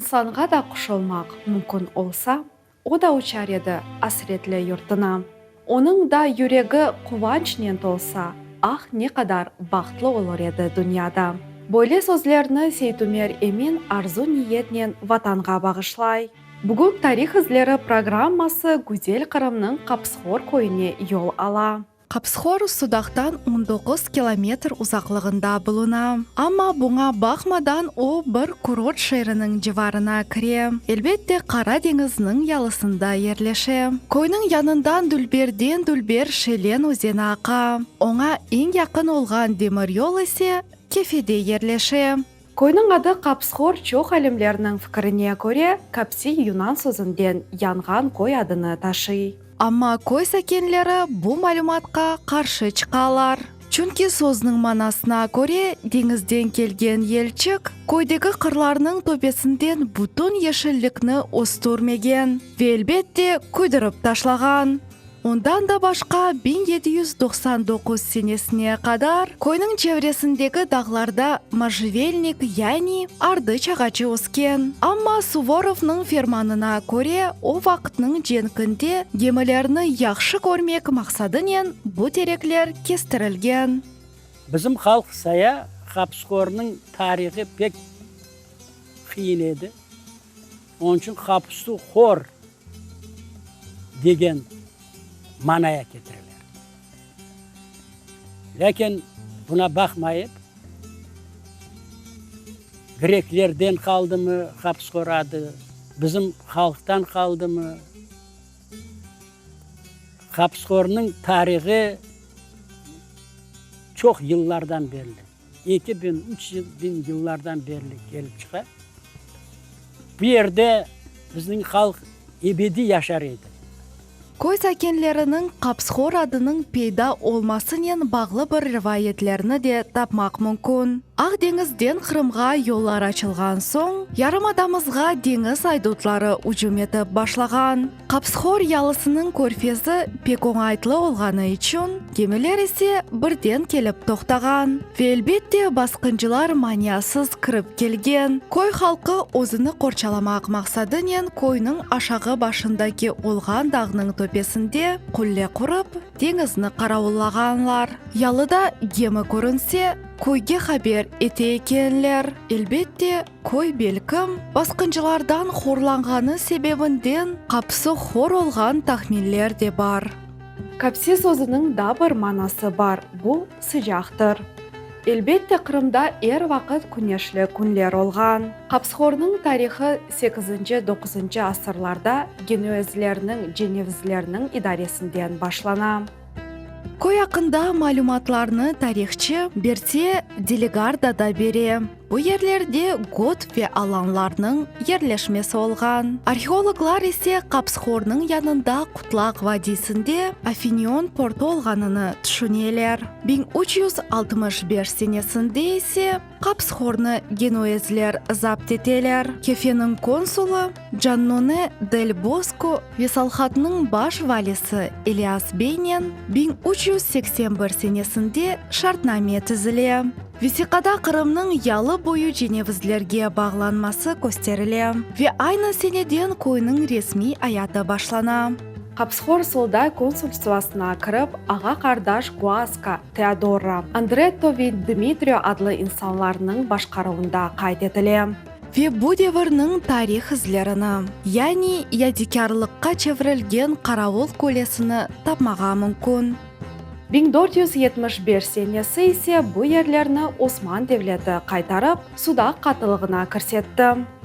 İnsanğa da quş olmaq mümkün olsa, o da uçar edi asretli yurtuna. Onıñ da yüregi quvançnen tolsa, ah, ne qadar bahtlı olur edi dünyada. Böyle sözlerni Seytumer Emin arzu-niyetnen Vatanğa bağışlay. Bugün Tarih izleri programması güzel Qırımnıñ Qapıshor köyüne yol ala. Qapıshor Sudaqtan on doquz kilometr uzaqlığında buluna. Amma buña baqmadan o bir kurort şeeriniñ civarına kire, elbette Qara deñizniñ yalısında yerleşe. Köyniñ yanından dülberden dülber Şelen özeni aqa. Oña eñ yaqın olğan demiryol ise Kefede yerleşe. Köyniñ adı Qapıshor çoq alimlerniñ fikirine köre, Kapsi yunan sözünden yanğan köy adını taşıy. Amma köy sakinleri bu malümatqa qarşı çıqalar. Çünki sözniñ manasına köre, deñizden kelgen yelçik köydeki qırlarnıñ töpesinden bütün yeşillikni östürmegen ve, elbette, küydürip taşlağan. Ondan da başqa, 1799 senesine qadar köyniñ çevresindeki dağlarda možjevelnik, yani ardıç ağaçı ösken. Amma Suvorovnıñ fermanına köre, o vaqıtnıñ cenkinde gemilerni yahşı körmek maqsadınen bu terekler kestirilgen. Bizim halq saya Hapıshornıñ tarihı pek qıyın edi. Onıñ içün Hapısu hor degen manaya ketireler. Lâkin buna baqmayıp, greklerden qaldımı Hapıshor adı, bizim halqtan qaldımı, Hapıshornıñ tarihı çoq yıllardan berli, 2000, 3000 yıllardan berli kelip çıqa. Bu yerde bizniñ halq ebediy yaşar edi. Köy sakinleriniñ Qapshor adınıñ peyda olmasınen bağlı bir rivayetlerni de tapmaq mümkün. Aq deñizden Qırımğa yollar açılğan soñ, yarımadamızğa deñiz aydutları ücüm etip başlağan. Qapshor yalısınıñ körfezi pek oñaytlı olğanı içün, gemiler ise birden kelip toqtağan. Ve elbette, basqıncılar maniasız kirip kelgen. Köy halqı özüni qorçalamaq maqsadınen köyniñ aşağı başındaki olğan dağnıñ töpesinde qulle qurıp, deñizni qaravullağanlar. Yalıda gemi körünse, köyge haber ete ekenler. Elbette, Köy belkim, basqıncılardan horlanğanı sebebinden qapısı hor olğan tahminler de bar. Kapsi sözüniñ da bir manası bar, bu, sıcaqtır. Elbette, Qırımda er vaqıt küneşli künler olğan. Qapıshornıñ tarihı sekizinci, doquzıncı asırlarda genuezlerniñ, cenevizlerniñ, idaresinden başlana. Köy aqqında malümatlarnı tarihçı Bertiye Delegarda da bere. Bu yerlerde got ve alanlarnıñ yerleşmesi olğan. Arheologlar ise Qapıshornıñ yanında Qutlaq vadiysinde Afinion portu olğanını tüşüneler. 1365 senesinde ise Qapıshornı genuezler zapt eteler. Kefeniñ konsulı Cannone del Bosko ve Solhatnıñ baş valisi Elias beynen 1381 senesinde şartname tizile. Vesiqada Qırımnıñ yalı boyu cenevizlerge bağlanması kösterile ve aynı seneden köyniñ resmiy ayatı başlana. Qapıshor Solday konsulstvasına kirip, ağa-qardaş Guaska, Teodora, Andretto ve Dmitrio adlı insanlarnıñ başqaruvında qayd etile. Ve bu devirniñ tarih izlerini, yani yadikârlıqqa çevirilgen qaravul qulesini tapmağa mümkün. 1475 senesi ise bu yerlerni Osman devleti qaytarıp, Sudaq qatılığına kirsetti.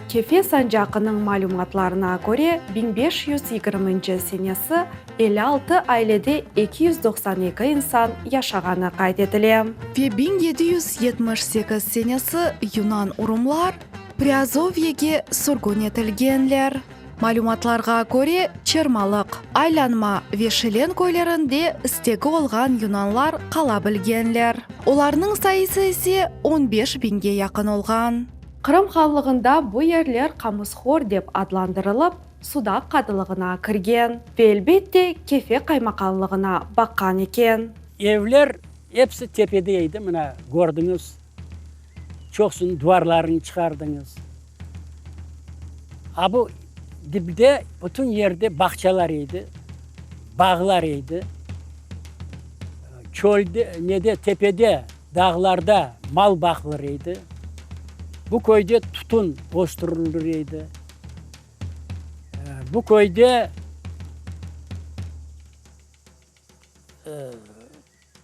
Kefe sancaqınıñ malümatlarına köre, 1520 senesi 56 ailede 292 insan yaşağanı qayd etile. Ve 1778 senesi yunan-urumlar Priazovyege sürgün etilgenler. Malümatlarğa köre, Çermalıq, Aylanma ve Şilen köylerinde istegi olğan yunanlar qala bilgenler. Olarnıñ sayısı ise on beş biñge yaqın olğan. Qırım hanlığında bu yerler Qamushor dep adlandırılıp, Sudaq qadılığına kirgen ve, elbette, Kefe qaymaqanlığına baqqan eken. Evler episi tepede edi, mına, kördiñiz, çoqusınıñ duvarlarını çıqardıñız. A bu dibde bütün yerde bağçalar edi, bağlar edi. Çölde, nede, tepede, dağlarda mal baqılır edi. Bu köyde tütün östürilir edi. Bu köyde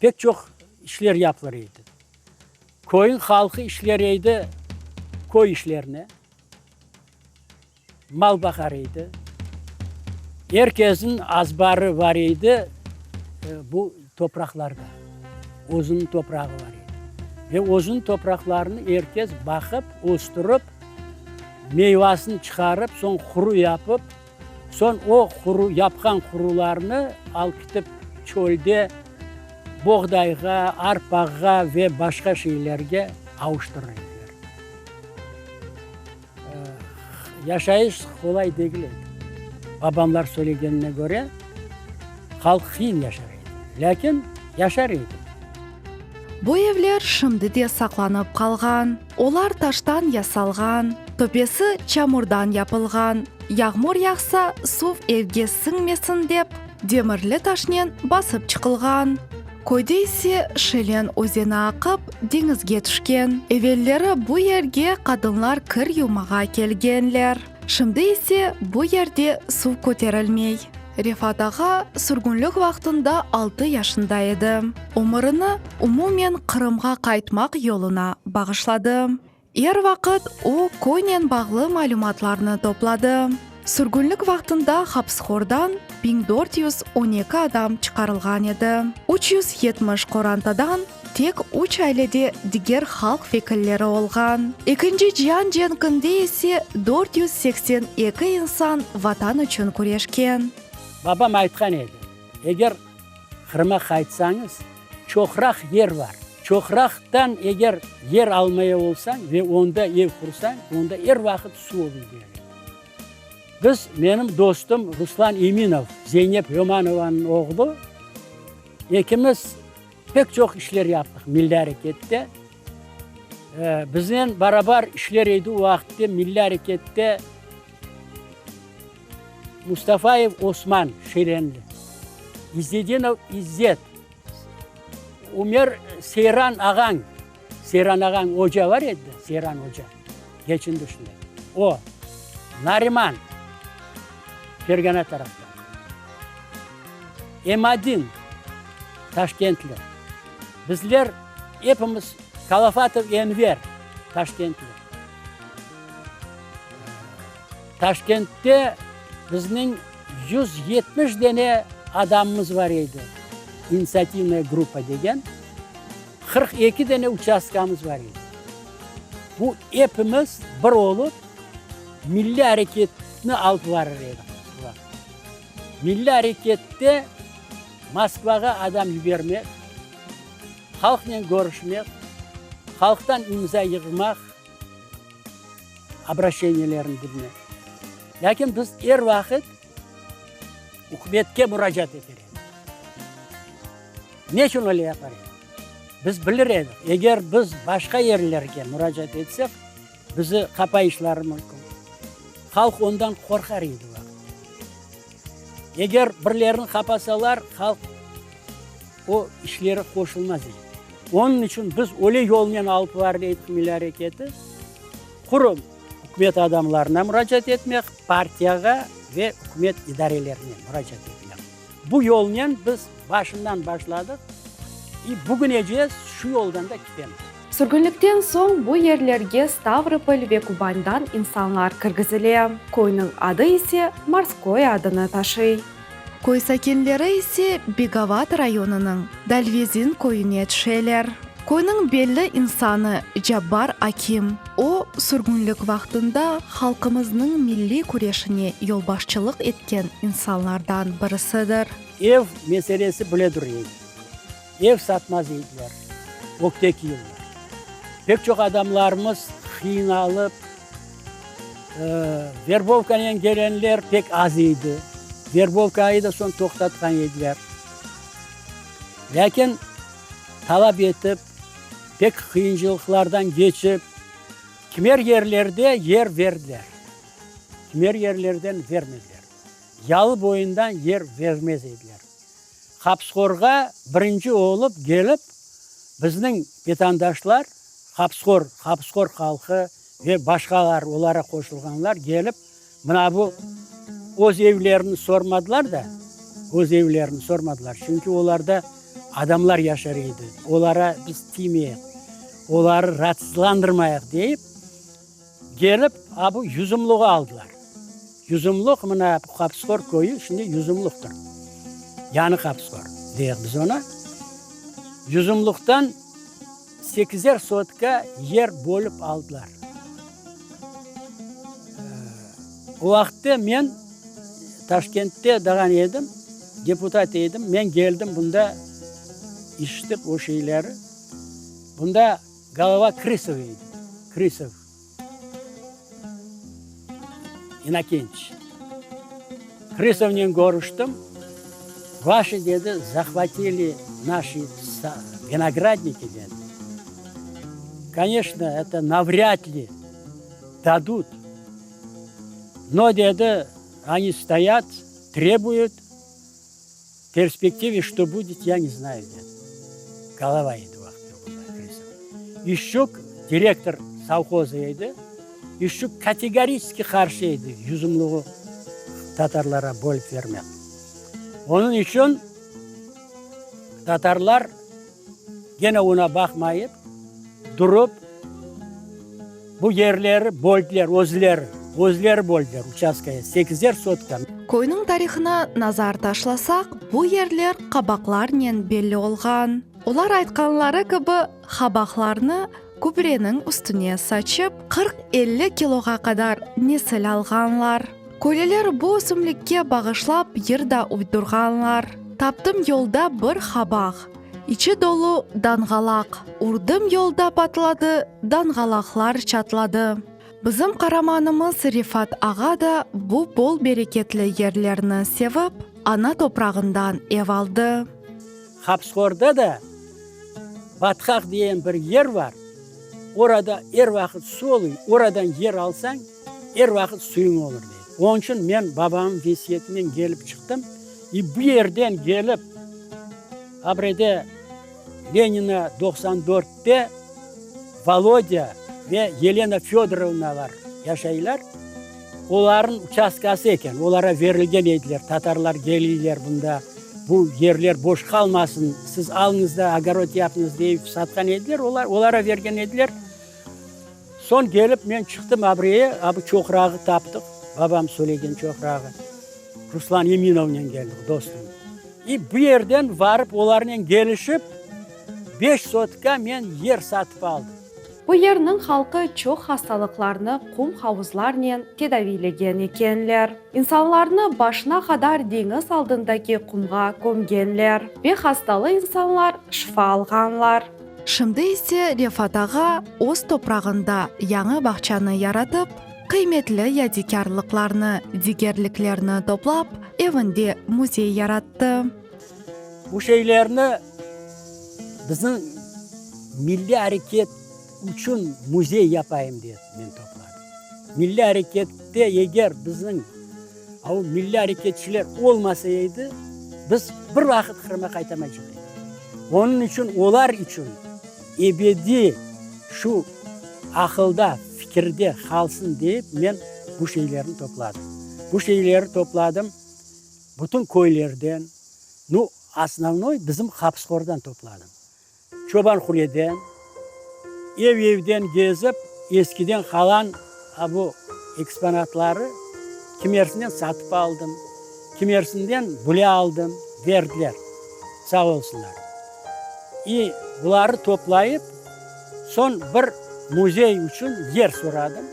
pek çoq işler yapılır edi. Köyün halqı işler edi köy işlerini, mal baqar edi. Er kesniñ azbarı bar edi bu topraqlarda, özüniñ toprağı bar edi. Ve özüniñ topraqlarını er kes baqıp, östürip, meyvasını çıqarıp, soñ quru yapıp, Soñ o quru, yapqan qurularnı alkitip çölde boğdayğa, arpağa ve başqa şeylerge avuştırır ediler. Yaşayış qolay degil edi. Babamlar söylegenine köre, halq qıyın yaşar edi. Lâkin yaşar edi. Bu evler şimdi de saqlanıp qalğan. Olar taştan yasalğan, töpesi çamurdan yapılğan, yağmur yağsa, suv evge siñmesin dep, demirli taşnen basıp çıqılğan. Köyde ise Şelen özeni aqıp, deñizge tüşken. Evelleri bu yerge qadınlar kir yuvmağa kelgenler. Şimdi ise bu yerde suv köterilmey. Refat ağa sürgünlik vaqtında altı yaşında edi. Ömürini umumen Qırımğa qaytmaq yoluna bağışladı. Er vaqıt o, köynen bağlı malümatlarnı topladı. Sürgünlik vaqtında Hapıshordan 1412 adam çıqarılğan edi. 370 qorantadan Tek üç ailede diger halq vekilleri olğan. Ekinci cian cenkinde ise 482 insan Vatan içün küreşken. Babam aytqan edi, Eger Qırıma qaytsañız, çoqraq yer bar. Çoqraqtan eger yer almaya olsañ ve onda ev qursañ, onda er vaqıt suv olur, der edi. Biz, menim dostum Ruslan Eminov, Zeynep Lömanovanıñ oğlu, ekimiz Pek çoq işler yaptıq milliy arekette. Biznen barabar işler edi o vaqıtte milliy arekette Mustafayev Osman, Şirenli, İzzedinov İzzet, Umer Seyran ağañ, Seyran ağañ oca bar edi de, Seyran oca, keçindi şimdi, o, Nariman, Fergana taraftan, Emadin, Taşkentli. Bizler epimiz Kalafatov Enver, Taşkentli. Taşkentte bizniñ 170 dene adamımız bar edi, initsiativnaya gruppa degen, 42 dene uçastkamız bar edi. Bu epimiz bir olıp milliy areketni alıp varır edik. Milliy arekette Moskvağa adam yibermek, halqnen körüşmek, halqtan imza yığmaq, obraşeniyelerni bilmek. Lâkin biz er vaqıt ükümetke muracaat eter edik. Ne içün öyle yapar edik? Biz bilir edik, eger biz başqa yerlerge muracaat etsek, bizi qapayışları mümkün. Halq ondan qorqar edi o vaqıt. Eger birlerini qapasalar, halq o işlere qoşulmaz edi. Onıñ içün biz öyle yolnen alıp barır edik milliy areketi, qurum ükümet adamlarına muracaat etmek, partiyağa ve ükümet idarelerine muracaat etmek. Bu yolnen biz başından başladıq i bugünece şu yoldan da kitemiz. Sürgünlikten soñ bu yerlerge Stavropol ve Kubandan insanlar kirgizile, köyniñ adı ise Morskoye adını taşıy. Köy sakinleri ise Begovat rayonınıñ Dalvezin köyüne tüşeler. Köyniñ belli insanı Cabbar Akim. O, sürgünlik vaqtında halqımıznıñ milliy küreşine yolbaşçılıq etken insanlardan birisidir. Ev meselesi bile dur edi. Ev satmaz ediler ögteki yıllar. Pek çoq adamlarımız qıynalıp, verbovkanen kelenler pek az edi. Verbovkayı da soñ toqtatqan ediler. Lâkin talap etip, pek qıyıncılıqlardan keçip, kimer yerlerde yer berdiler. Kimer yerlerden vermediler. Yalı boyundan yer vermez ediler. Hapıshorğa birinci olıp kelip bizniñ vetandaşlar, Hapıshor, Hapıshor halqı ve başqalar, olara qoşulğanlar kelip, mına bu öz evlerini sormadılar da, öz evlerini sormadılar, çünki olarda adamlar yaşar edi, olara biz tiymeyik, oları raatsızlandırmayıq deyip, Kelip, a bu Yuzumluğı aldılar. Yuzumluq, mına bu Qapıshor köyü şimdi Yuzumluqtır. Yañı Qapıshor deyik biz onı. Yuzumluqtan sekizer sotka yer bölip aldılar. O vaqıtta men Taşkentte dağan edim, deputat edim. Men keldim bunda, işitip o şeyleri. Bunda Golova Krısov edi, Krısov İnnokenç. Krısovnen körüştim, Vaşi, dedi, zahvatili naşi vinogradniki, dedi. Koneçno, eto navrâd li dadut, no, dedi, oni stoyat, trebuyut, Perspektive çto budet, ya ne znayu, dedi. Golova edi o vaqıtta bunda, Krısov. İşçuk direktor sovhozı edi. İşçuk kategoriçeski qarşı edi yüzümluğı tatarlara bölip vermek. Onıñ içün tatarlar gene oña baqmayıp, durıp, Bu yerleri böldüler, özleri, özleri böldüler uçastkaya, sekizer sotka. Köyniñ tarihına nazar taşlasaq, bu yerler qabaqlarnen belli olğan. Olar aytqanları kibi, habaqlarnı kübreniñ üstüne saçıp, 40-50 kiloğa qadar nesil alğanlar. Köylüler bu ösümlikke bağışlap yır da uydurğanlar, Taptım yolda bir habaq, İçi dolu danğalaq. Urdım yolda patladı, danğalaqlar çatladı. Bizim qaramanımız Refat ağa da bu bol bereketli yerlerni sevip, ana toprağından ev aldı. Hapıshorda da Batqaq diyen bir yer bar, orada er vaqıt su oluy, oradan yer alsañ, er vaqıt suyuñ olur, dey. Onıñ içün men babamnıñ vesiyetinen kelip çıqtım, i bu yerden kelip, Abrede Lenina 94-te Volodâ ve Yelena Födorovnalar yaşaylar. Olarnıñ uçastkası eken, olara berilgen ediler, tatarlar keliyler bunda, bu yerler boş qalmasın, siz alıñız da ogorod yapıñız deyip satqan ediler, olar, olara bergen ediler. Soñ kelip men çıqtım abreye, a bu çoqrağı taptıq, babam söylegen çoqrağı. Ruslan Eminovnen keldik, dostum. İ bu yerden varıp olarnen kelişip, beş sotka men yer satıp aldım. Bu yerniñ halqı çoq hastalıqlarnı qum havuzlarnen tedaviylegen ekenler. İnsanlarnı başına qadar deñiz aldındaki qumğa kömgenler ve hastalı insanlar şifa alğanlar. Şimdi ise Refat ağa öz toprağında yañı bağçanı yaratıp, qıymetli yadikârlıqlarnı, digerliklerni toplap, evinde müzey yarattı. Bu şeylerni bizim milliy areket içün müzey yapayım dep men topladım. Milliy arekette eger bizim o milliy areketçiler olmasa edi, biz bir vaqıt Qırımğa qaytamaycaq edik. Onıñ içün olar içün ebediy şu aqılda, fikirde qalsın deyip men bu şeylerni topladım. Bu şeyleri topladım bütün köylerden, nu, osnovnoy bizim Hapıshordan topladım. Çobanhureden, ev-evden gezip, eskiden qalan bu eksponatları kimersinden satıp aldım, kimersinden bile aldım, berdiler, sağ olsunlar. İ buları toplayıp, soñ bir müzey içün yer soradım.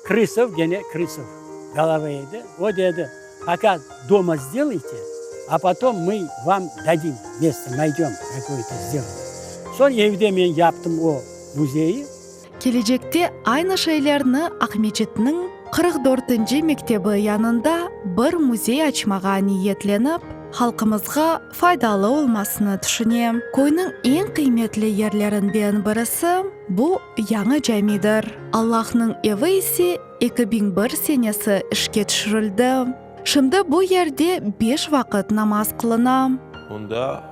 Krısov, gene Krısov golova edi, o dedi, Poka doma sdelayte, a potom mı vam dadim mesto, naydem kakoy-to sdelayte. Soñ evde men yaptım o müzeyi. Kelecekte aynı şeylerni Aqmeçitniñ 44-nci mektebi yanında bir müzey açmağa niyetlenip, Halqımızğa faydalı olmasını tüşünem. Köyniñ eñ qıymetli yerlerinden birisi, bu yañı camidir. Allahnıñ evi ise 2001 senesi işke tüşürildi. Şimdi bu yerde beş vaqıt namaz qılına. Onda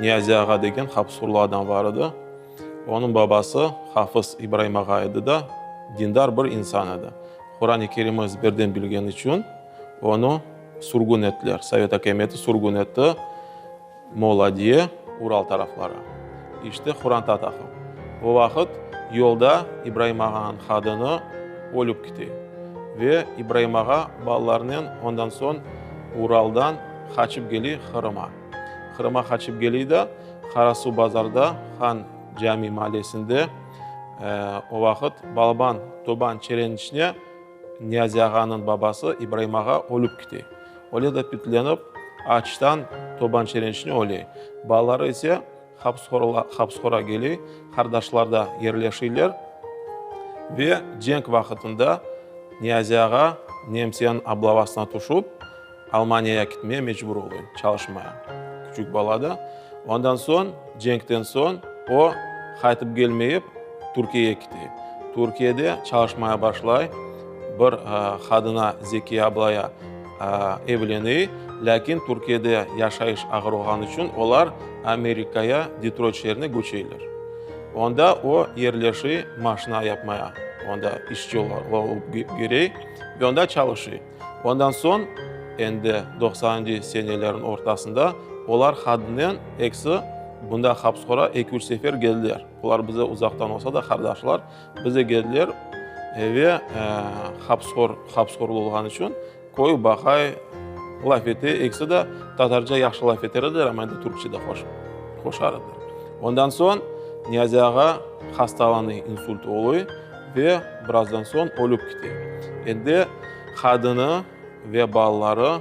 Niyazi ağa degen hapıshorlı adam bar edi. Onıñ babası Hafız İbraim ağa edi da, dindar bir insan edi. Quran-ı Kerim'i ezberden bilgeni içün onı sürgün ettiler. Sovet akimiyeti sürgün etti Moladiye, Ural taraflara. İşte Quran taqım. O vaqıt yolda İbraim ağanıñ qadını ölüp kete ve İbraim ağa balalarınen ondan soñ Uraldan qaçıp kele Qırıma. Qırıma qaçıp kele de, Qarasuvbazarda Han Cami maalesinde o vaqıt balaban toban çereniñ içine Niyazi ağanıñ babası İbraim ağa ölüp kete. Öle de pitlenip, açtan toban çereniñ içine öle. Balaları ise Hapıshora kele, qardaşlarda yerleşeyler ve cenk vaqıtında Niyazi ağa nemseniñ ablavasına tüşip, Almaniyaya kitmeye mecbur oluy, çalışmaya. Küçük bala da. Ondan soñ, cenkten soñ o, qaytıp kelmeyip, Türkiyege kite. Türkiyede çalışmaya başlay, bir qadına, Zekiye ablaya evlene, lâkin Türkiyede yaşayış ağır olğanı içün olar Amerikaya, Detroyt şeerine köçeyler. Onda o yerleşi, maşina yapmaya, onda işçi olıp kirey ve onda çalışıy. Ondan soñ, endi doqsanıncı senelerniñ ortasında, olar hadınen ekisi bunda Hapıshora eki-üç sefer keldiler. Olar bize uzaqtan olsa da, qardaşlar, bize keldiler ve Hapıshor, Hapıshorlı olğanı içün köy baqay, laf ete, ekisi de tatarca yahşı laf eter ediler, amma endi türkçe de qoşar ediler. Ondan soñ Niyazi ağa hastalanıy, insult oluy. Ve birazdan soñ ölüp kite. Endi qadını ve balaları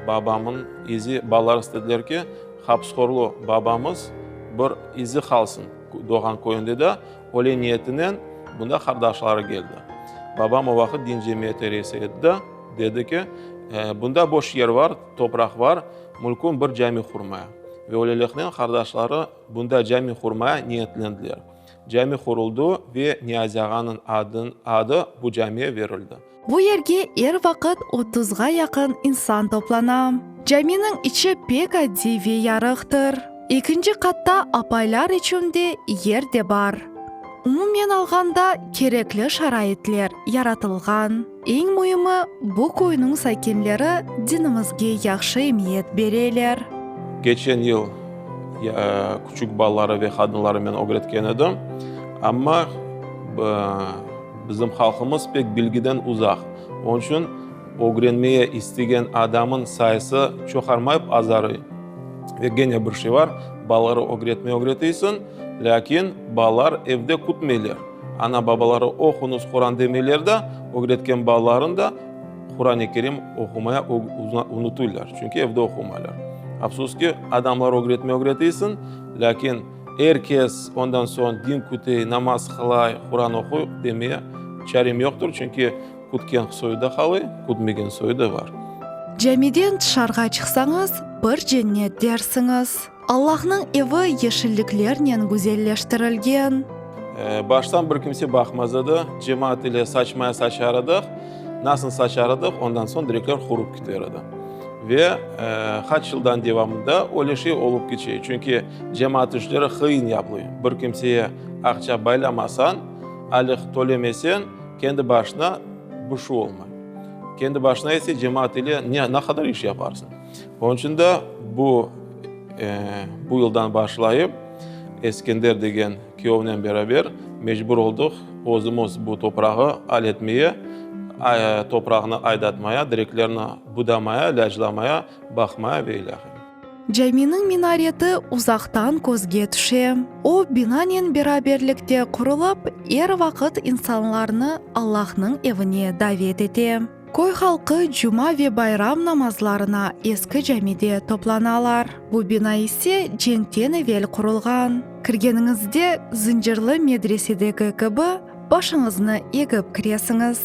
babamın izi, balalar istediler ki, hapıshorlu babamız bir izi qalsın doğğan köyünde de, öyle niyetinen bunda qardaşları keldi. Babam o vaqıt din cemiyeti reisi edi de, dedi ki, bunda boş yer bar, topraq bar, mülkün bir cami qurmaya. Ve öyleliknen qardaşları bunda cami qurmaya niyetlendiler. Cami quruldı ve Niyazi ağanıñ adı bu camiye berildi. Bu yerge er vaqıt otuzğa yaqın insan toplana. Caminiñ içi pek adiy ve yarıqtır. Ekinci qatta apaylar içün de yer de bar. Umumen alğanda, kerekli şaraitler yaratılğan. Eñ müimi, bu köyniñ sakinleri dinimizge yahşı emiyet bereler. Keçen yıl küçük balaları ve qadınları men ögretken edim, amma bizim halqımız pek bilgiden uzaq. Onıñ içün ögrenmeye istegen adamın sayısı çoqarmayıp azarıy. Ve gene bir şey bar, balaları ögretmeye ögreteysiñ, lâkin balalar evde kütmeyler. Ana-babaları oquñız Quran demeyler da, ögretken balaların da Quran-ı Kerim oqumaya unutuylar, çünki evde oqumaylar. Afsus ki, adamlar ögretme ögretiysiñ, lâkin er kes ondan soñ din kütey, namaz qılay, Quran oquy demeye çarem yoqtır, çünki kütken soyu da qalıy, kütmegen soyu da bar. Camiden tışarğa çıqsañız, bir cennet dersiñiz. Allahnıñ evi yeşilliklernen güzelleştirilgen. Baştan bir kimse baqmaz edi, cemaat ile saçmaya saçar edik. Nasıl saçar edik, ondan soñ direkler qurup kiter edi. Ve qaç yıldan devamında öyle şey olıp keçe. Çünki cemaat işleri qıyın yapılıyor. Bir kimseye aqça baylamasañ, aylıq tölemeseñ, kendi başına bir şey olmay. Kendi başına ise cemaat ile ne qadar iş yaparsıñ? Onıñ içün de bu bu yıldan başlayıp Eskender degen kiyovnen beraber mecbur oldıq özümiz bu toprağı al etmeye, toprağını aydatmaya, direklerni budamaya, ilâclamaya, baqmaya ve ilâhre. Caminiñ minareti uzaqtan közge tüşe. O, binanen beraberlikte qurulıp, er vaqıt insanlarnı Allahnıñ evine davet ete. Köy halqı cuma ve bayram namazlarına eski camide toplanalar. Bu bina ise cenkten evel qurulğan. Kirgeniñizde Zıncırlı medresedeki kibi başıñıznı egip kiresiñiz.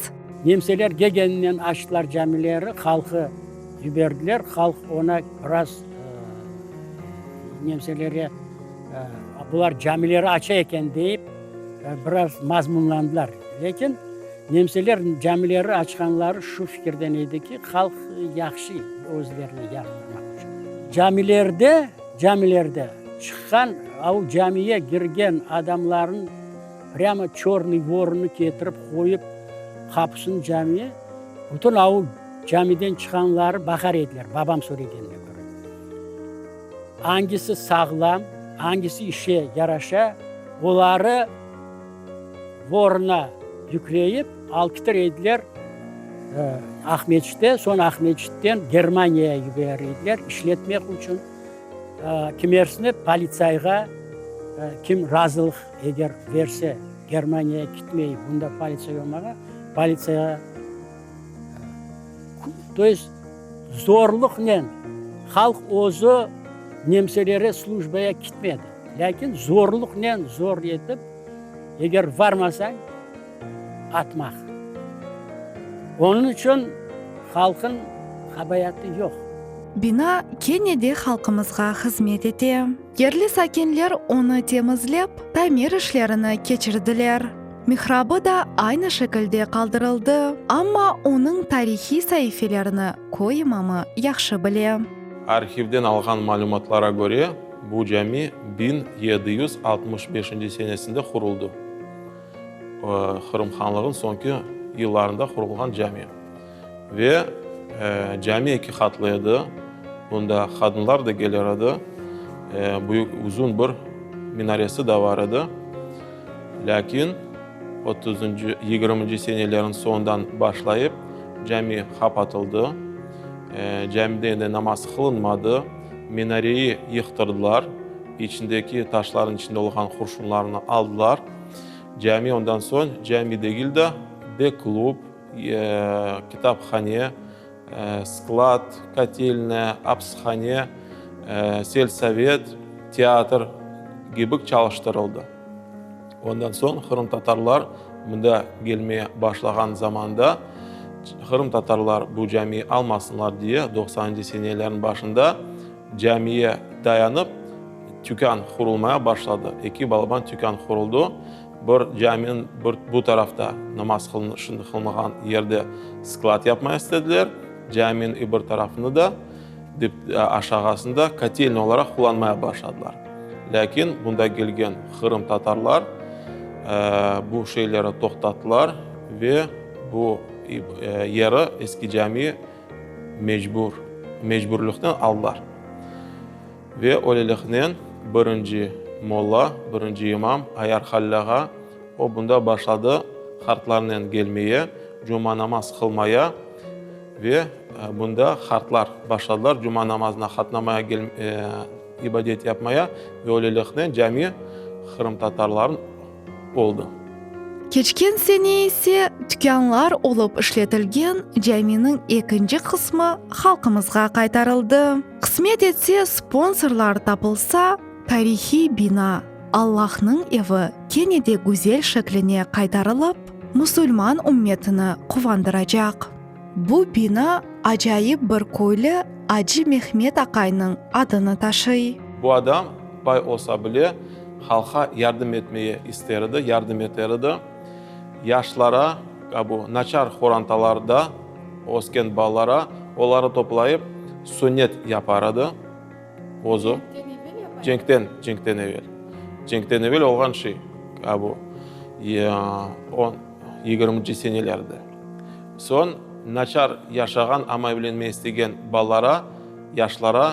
Nemseler kelgeninen açtılar camileri, halqı. Yiberdiler, halq oña biraz nemselere bular camileri aça eken deyip, biraz mazmunlandılar. Lâkin nemseler camileri açqanları şu fikirden edi ki, halq yahşı özlerine yardırmaq içün. Camilerde, camilerde çıqqan, au camiye kirgen adamların prâmo çörnıy voronnı ketirip qoyıp qapusını camiye, bütün au Camiden çıqanları baqar ediler, babam söylegenine köre. Angisi sağlam, angisi işe yaraşa, oları voruna yükleyip alıp keter ediler Aqmeçite, soñ Aqmeçitten Germaniyaya yiberir ediler işletmek içün. Kimersini politsayğa, kim razılıq eger verse Germaniyaya ketmey, bunda politsay olmağa, politsayğa. To est, zorluqnen halq özü nemselere slujbaya kitmedi. Lâkin zorluqnen zor etip, eger varmasañ, atmaq. Onıñ içün halqıñ qabaatı yoq. Bina kene de halqımızğa hızmet ete. Yerli sakinler onı temizlep, tamir işlerini keçirdiler. Mihrabı da aynı şekilde qaldırıldı, amma onıñ tarihiy saifelerini köy imamı yahşı bile. Arhivden alğan malümatlara köre, bu cami 1765 senesinde quruldı. Qırım Hanlığınıñ soñki yıllarında qurulğan cami. Ve cami eki qatlı edi, bunda qadınlar da kelir edi, büyük uzun bir minaresi de bar edi. Lâkin otuzıncı, yigirminci senelerin soñundan başlayıp cami qapatıldı, camide endi namaz qılınmadı, minareyi yıqtırdılar, içindeki taşların içinde olğan qurşunlarnı aldılar. Cami ondan soñ cami degil de, de klub, kitaphane, sklad, kotelnaya, apishane, selsovet, teatr kibi çalıştırıldı. Ondan soñ qırımtatarlar mında kelmeye başlağan zamanda, qırımtatarlar bu camiyi almasınlar diye doqsanıncı senelerniñ başında camiye dayanıp tükân qurulmaya başladı. Eki balaban tükân quruldı. Bir caminiñ bir bu tarafta namaz şimdi qılınğan yerde sklad yapmaya istediler, caminiñ i bir tarafını da dip aşağısında kotelnıy olaraq qullanmaya başladılar. Lâkin bunda kelgen qırımtatarlar bu şeyleri toqtattılar ve bu yeri eski cami mecbur mecburlıqnen aldılar. Ve öyleliknen birinci molla, birinci imam Ayar Halil ağa, o bunda başladı qartlarnen gelmeye, cuma namaz qılmaya ve bunda qartlar başladılar cuma namazına qatnamaya, ibadet yapmaya ve öyleliknen cami qırımtatarların oldı. Keçken sene ise tükânlar olıp işletilgen caminiñ ekinci qısmı halqımızğa qaytarıldı. Qısmet etse, sponsorlar tapılsa, tarihiy bina, Allahnıñ evi kene de güzel şekline qaytarılıp, musulman ümmetini quvandıracaq. Bu bina acayip bir köylü Acı Mehmet aqaynıñ adını taşıy. Bu adam bay olsa bile, halqqa yardım etmeye ister edi, yardım eter edi. Yaşlara, bu naçar qorantalarda ösken balalara, oları toplayıp sünnet yapar edi özü. Cenkten, cenkten evel. Cenkten evel olğan şey, bu on, yigirminci senelerde. Soñ naçar yaşağan, amma evlenmeye istegen balalara, yaşlara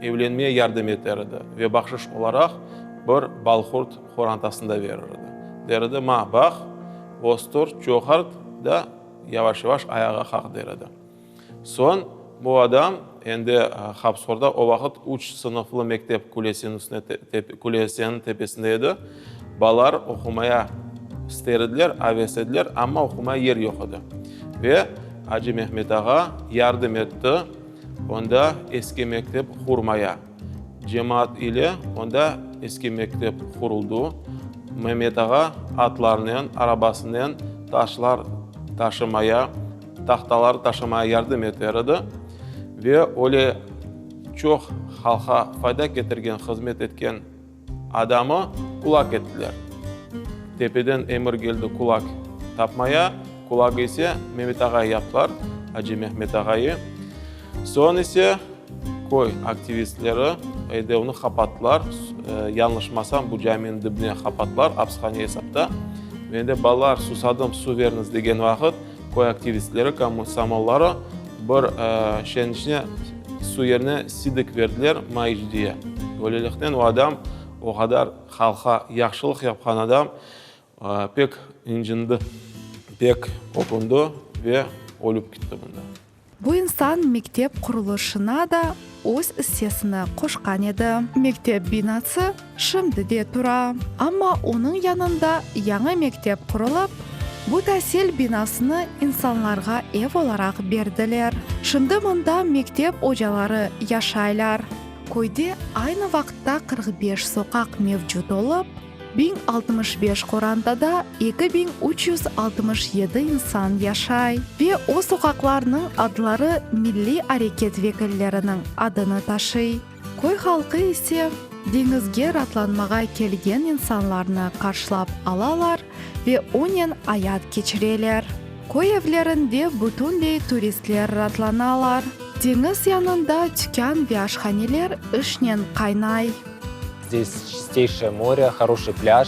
evlenmeye yardım eter edi ve bahşış olaraq bir balqurt qorantasını da verir edi. Der edi, Ma, baq, östür, çoğart da yavaş-yavaş ayağa qalq, der edi. Soñ bu adam endi Hapıshorda o vaqıt üç sınıflı mektep kulesiniñ üstüne, kuleseniñ tepesinde edi. Balalar oqumaya ister ediler, aves ediler, amma oqumaya yer yoq edi. Ve Acı Mehmet ağa yardım etti onda eski mektep qurmaya. Cemaat ile onda eski mektep quruldı. Mehmet ağa atlarnen, arabasınen taşlar taşımaya, tahtalar taşımaya yardım eter edi. Ve öyle çoq halqa fayda ketirgen, hızmet etken adamı kulak ettiler. Tepeden emir keldi kulak tapmaya, kulagı ise Memet ağay yaptılar, Acı Mehmet ağayı. Soñ ise köy aktivistleri evde onı qapattılar, yañlışmasam, bu caminiñ dibine qapattılar, apishane esapta. Ve de balalar, susadım, suv beriniz degen vaqıt, köy aktivistleri, komsomolları bir şişeniñ içine suv yerine sidik berdiler, ma iç diye. Böyleliknen o adam, o qadar halqqa yahşılıq yapqan adam, pek incındı, pek ökündi ve ölüp kitti bunda. Bu insan mektep qurulışına da öz issesini qoşqan edi. Mektep binası şimdi de tura, amma onıñ yanında yañı mektep qurulıp, bu tasil binasını insanlarğa ev olaraq berdiler. Şimdi mında mektep ocaları yaşaylar. Köyde aynı vaqıtta 45 soqaq mevcut olıp, 1065 qorantada 2367 insan yaşay ve o soqaqlarnıñ adları milliy areket vekilleriniñ adını taşıy. Köy halqı ise deñizge ratlanmağa kelgen insanlarnı qarşılap alalar ve onen ayat keçireler. Köy evlerinde bütünley turistler ratlanalar. Deñiz yanında tükân ve aşhaneler işnen qaynay. Здесь чистейшее море, хороший пляж.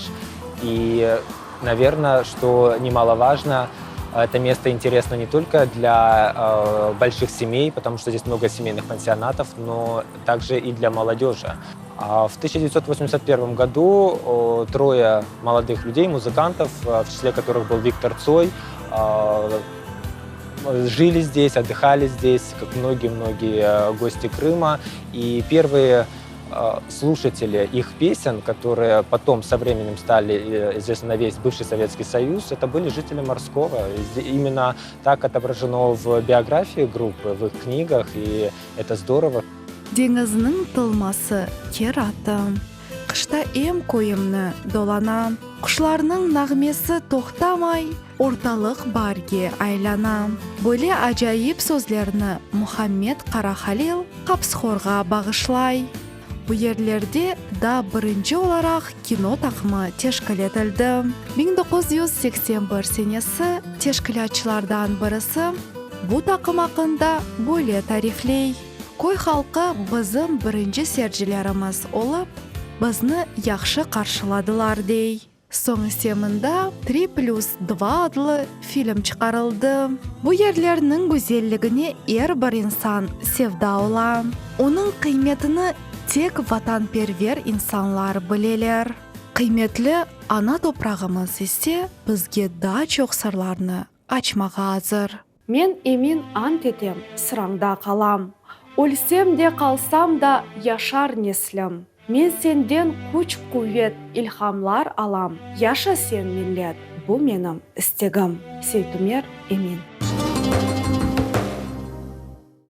И, наверное, что немаловажно, это место интересно не только для э, больших семей, потому что здесь много семейных пансионатов, но также и для молодежи. А в 1981 году трое молодых людей, музыкантов, в числе которых был Виктор Цой, жили здесь, отдыхали здесь, как многие-многие гости Крыма. И первые слушатели их песен, которые потом со временем стали э, известны на весь бывший Советский Союз, это были жители Морского. Именно так отображено в биографии группы, в их книгах, и это здорово. Deñizniñ tılması ker atım. Qışta em köyümni dolanam. Quşlarnıñ nağmesi toqtamay, ortalıq baarge aylana. Böyle acayip sözlerni Muhammed Qarahalil Qapıshorğa bağışlay. Bu yerlerde daa birinci olaraq kino taqımı teşkil etildi. 1981 senesi teşkilâtçılardan birisi bu taqım aqqında böyle tarifley, Köy halqı bizim birinci sercilerimiz olıp, bizni yahşı qarşıladılar, dey. Soñ ise mında Tri plüs dva adlı film çıqarıldı. Bu yerlerniñ güzelligine er bir insan sevda ola. Onıñ qıymetini tek vatanperver insanlar bileler. Qıymetli ana toprağımız ise bizge daa çoq sırlarnı açmağa azır. Men emin ant etem, sırañda qalam. Ölsem de, qalsam da, yaşar neslim. Men senden küç-quvet, ilhamlar alam. Yaşa sen, millet, bu menim istegim. Seytumer Emin.